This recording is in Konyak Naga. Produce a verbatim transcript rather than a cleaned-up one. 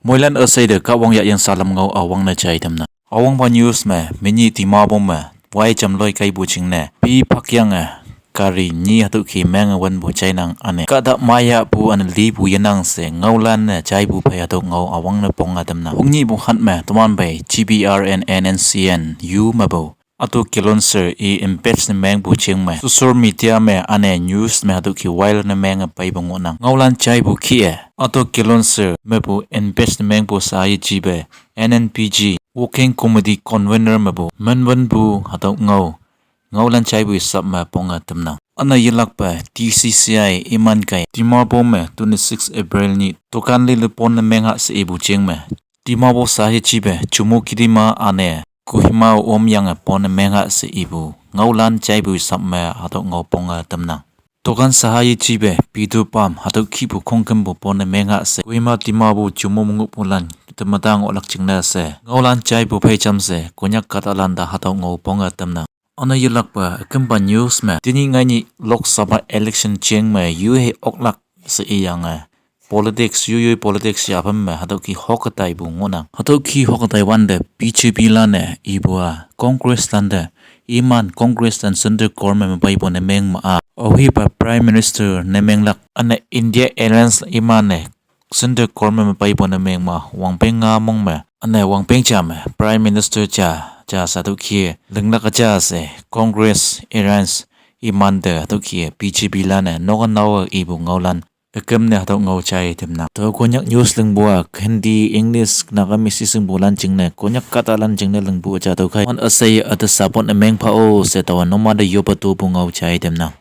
Moilan üsei te Kahwang yahyange salam ngao üwangne jai tamnang. Üwangpa news me, menyih Dimapur me wai jamloi kaipu jingne pi phakyange gari nyi hatüo ki menge wünpu jainang üne kahta maiyapu üne lipu yenang she ngaolan-e jaipu phei hatüo ngao üwangne ponge tamnang. Hongnyihpu hat me toman pei G P R N N N C N U mepu Ato Kilonser i impeach ne mengpu jing me social media me üne news me hatüo ki viral ne menge peipu ngohnang. Ngaolan jaipu kih-e Ato Kilonser mepu impeach ne mengpu sa yejipe N N P G Working Committee Convener mepu menwünpu hatüo ngao ngaolan jaipu hisap me ponge tamnang. Üne yelakpe D C C I iman kei Dimapur me twenty-six April nyih tokan lile pon ne mengha she ipu jing me Dimapur sa yejipe Chümoukedima üne Kohima omyange pon ne mengha she ipu ngaolan jaipu hisap me hatüo ngao ponge tamnang. Tokan saha yejipe petrol pump hatüo kihpu khongkümpu pon ne mengha she Kohima Dimapur Chümoukedima ngohpulan tematang ohlak jingne she ngaolan jaipu phei jamshe Konyak kahtalan te hatüo ngao ponge tamnang. Üne yelakpe ükümpa news me tenyih ngainyih Lok Sabha election jing me yoi oklak she iyange politics, yoiyoi politics yaphem me hatüo ki hokataipu ngohnang. Hatüo ki hokataiwante B J P lan-e ipu-a Congress lante iman Congress lan central government me peipu ne meng ma-a aohipa Prime Minister ne menglak üne India Alliance iman-e central government me peipu ne meng ma wangpeng nga mong me üne wangpeng ja me Prime Minister ja ja sha hatüo ki linglak ja she Congress Alliance imante hatüo ki B J P lan-e nok-a nao ipu ngaolan üküm ne hatüo ngao jai tamnang. Tüo Konyak news lingpu-a Hindi, English, Nagamese shingpulan jingne Konyak kahtalan jingne lingpu ja tüokhei man üshei üte support ne meng pha-o she taowa numan te yoppe topu ngao jai tamnang.